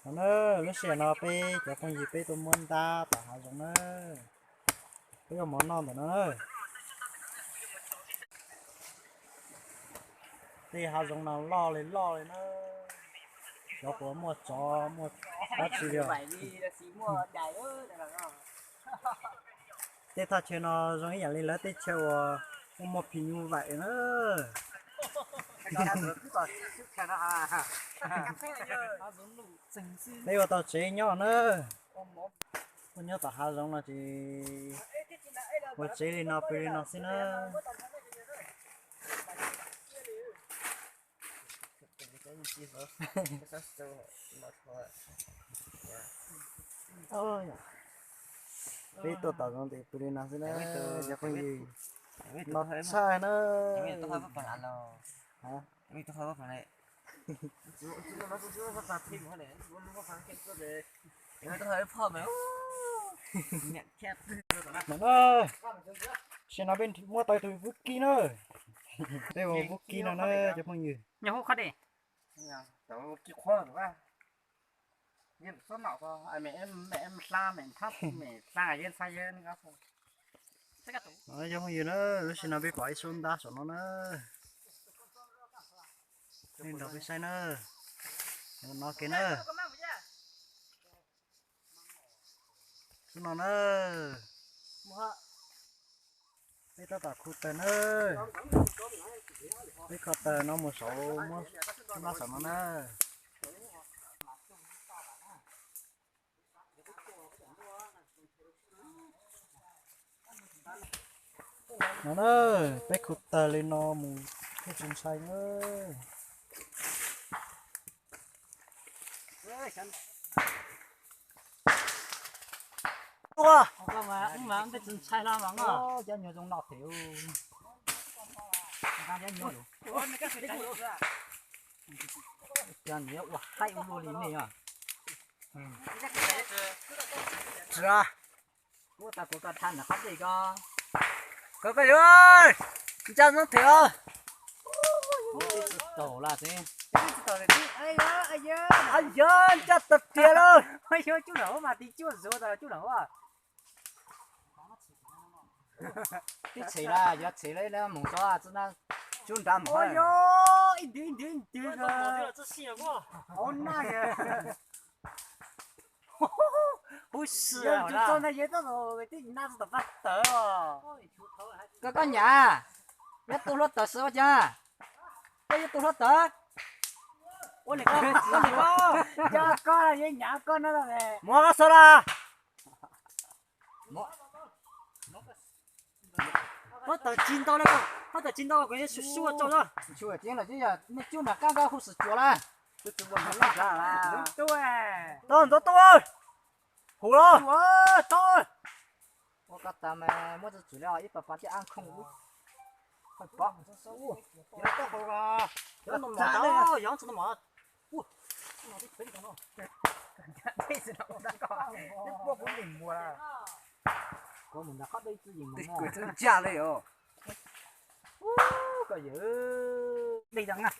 No na, lub sij hawm no peb cov phooj ywg peb tuaj muab ntab tom hav zoov na, peb ua mov noj ntawm no na. Tej hav zoov no loj li loj li na, cov puas muaj tsov muaj dab tsi li. Tej thaj chaw no zoo ib yam li lawv tej chaw uas muaj muaj phim nyuj vaim na. Peb ua tau tsev nyob na. Ua nyob tom hav zoov no ces ua tsev li no pw li no xwb na. Peb tuaj tom zoov ces pw li no xwb na, cov phooj ywg. No tshaj na. Tam no peb muab tau tus vub kib na. Peb ua vub kib no na cov phooj ywg. Cov phooj ywg na, lub sij no peb pom ib xub ntab saum no na. Nej nrog peb saib na. No kev na. Xub no na. Peb tab tom khu taws na. Peb kho taws no mus saum, muab ntab saum no na. No na, peb khu taws li no mus thiaj tsis ntshai na. Cov nyuag zoo no them. Cov niam ua haib ua luaj li nej os. Tsis, kuv tas kuv ko tha nram qab dej ko. Koj, koj yuav ntsaj noob them os. Tsis tau lawm xwb. Yog ntsaj tag tiag lauj. Cub lawm mas ti cuaj zuag tas cub lawm. Tib tshem lawm, yuav tshem lawm, mus tso txi na, cub nrad mus. Ib ntwg ib ntwg ib ntwg. Hauv naj. Huv si, txo ntag yog txoj, tib na txoj tom qab tawv. Koj, koj nyam, nyob tu hluav taws xwb ua cas? Koj yuav tu hluav taws? Ua li koj, ua li koj. Coj koj los yeej nyam koj no. Muab koj xav las. Hluav taws tsis ntau li, hluav taws tsis ntau kuv yeej su su tso na. Tsis yog nej cub nram qab ko hu xwm cuav lawm. Tau ntxov tuaj, hum los. Ua koj tas mas muab txog txwm li ib pas pas thiaj ab khooj. Pov, yog txog no mos. Kuv mus nram qab dej ib txwm yeej mus no. Ncaj li os. Koj yawm. Dej zoo na.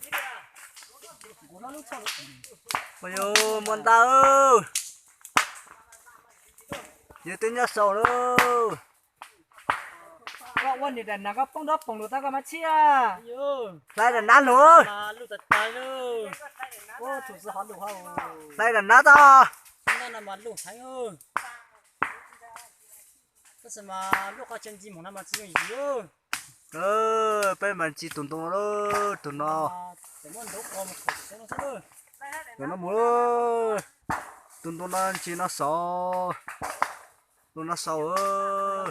Ua yus muaj ntau. Yus twb nyob saum lawm. Koj ua niam daim nas koj poob nrab poom lus tau koj mas tshiab. Hlais daim nas lug. Hlais daim nas tau. Peb mas ntsis tus ntoo no, tus no. Tus no mus, tus ntoo no ntsis no saud. Tus no saud.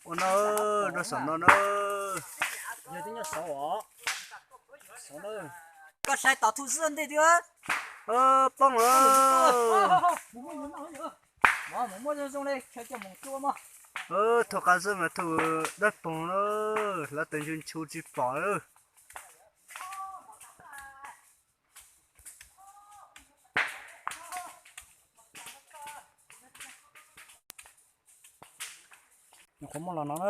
Ua no, no saum no na. Koj hlais tom thuj xwb ntej twg. Poob lawm. Thuj qab xwb mas thuj dawb poog na, hlawv tas ntsug ntsug tsis pom lawm. Nyuam qhuav muaj los no na.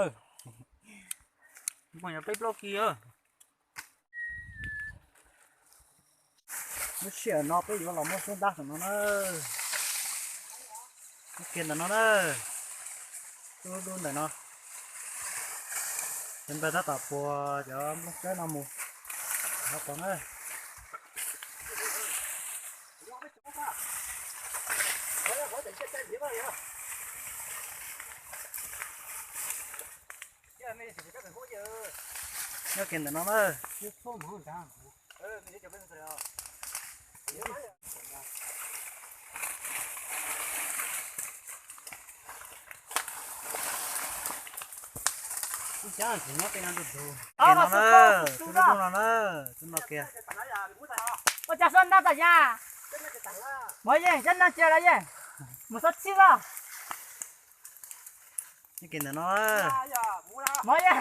Peb plaub kis. Lub sij hawm no peb yuav los muab xyoob dab saum no na. Muab kiag ntawm no na. Lub dub ntawm no. Cov npawg tab tom puas cov nplooj tsawb no mus. Qhov qos na. Nyob kiag ntawm no na. Kiag no na, tus dub no na, tus no kiag. Ua cas xub nag tas ya? Mov yeej, cov nag cia lawm yeej. Mus xub txhib los. Kiag ntawm no. Mov yeej.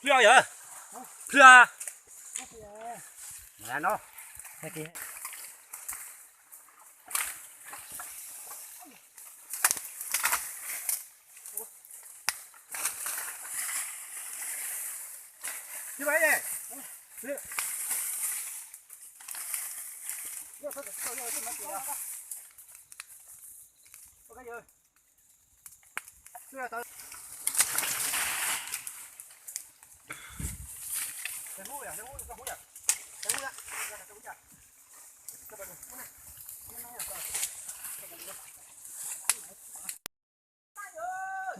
Pliag yom. Pliag.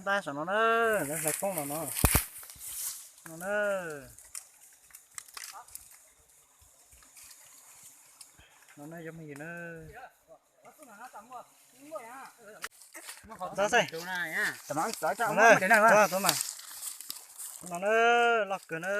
Ntab saum no na, lawv hlawv poob los no. No na. No na, cov phooj ywg na. Txhob xav. No na, loj kawg na.